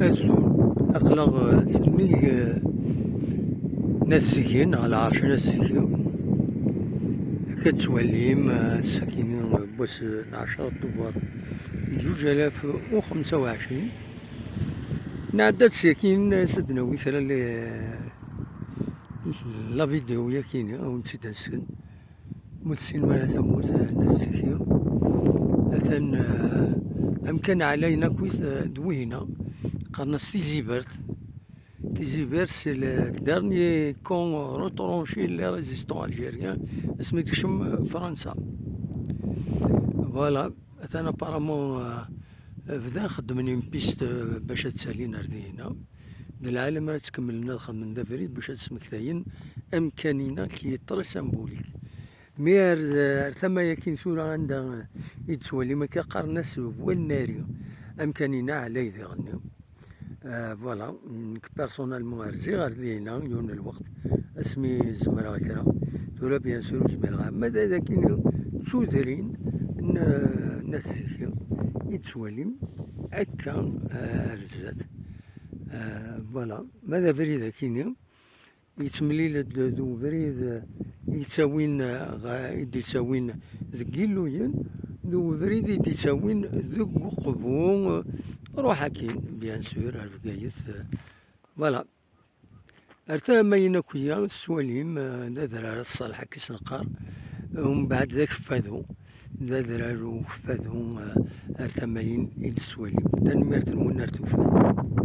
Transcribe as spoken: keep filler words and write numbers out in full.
Azul. Aql-aɣ, eh, s nnig, eh, n At Zegen, ɣer lɛerc n At Zegen. Akka tettwalim, eh, ass-agi, eh, n wass, eh, n ɛecra Tubeṛ, zuǧ alaf u xemsa u ɛecrin. Nɛedda-d syakin, eh, s ad d-nawi kra n le-, la vidéo yakini, a wen-tt-id-asen. Ma tessinem ara tamurt, eh, n At Zegen. Atan, eh, amkan ɛlayen akkit, eh, d wihina. Qqaren-as Tizibert. Tizibert, c'est le dernier camp retranché de les résistants algériens. Asmi d-tekcem, eh, Fransa. Voilà. Atan apparemment, eh, bdan xeddmen une piste, eh, bac ad ttalin ar dihina. D lɛalam ara ttkemmlen ad xedmen d abrid bac ad smektayen amkan-ina qui est très symbolique. Mi ar, ar tama-yakin tura anda i d-tettwalim akka qqaren-as Wannari, amkan-ina ɛlay diɣenni. Eh, voilà, nekk personnellement rziɣ ar dihina yiwen n lweqt asmi zemreɣ kra. Tura bien sûr ur zmireɣ ara. Ma d akin d tudrin n, n At Zegen i d-tettwalim akka, eh, ar zdat. Eh, voilà, ma d abrid akini yettemlil-d d ubrid, eh, yettawin, eh, ɣa-, i d-yettawin deg Yilluyen, d ubrid i d-yettawin deg Uqbu, eh, ruḥ akin, bien sûr, ar Bgayet, eh, voilà. Ar tama-in akk-ya tettwalim, eh, d adrar At Ṣaleḥ akka i s-neqqar, umbeɛd d Akeffadu, d adrar Ukeffadu, eh, ar tama-in i d-tettwalim. Tanemmirt-nwen ar tufat.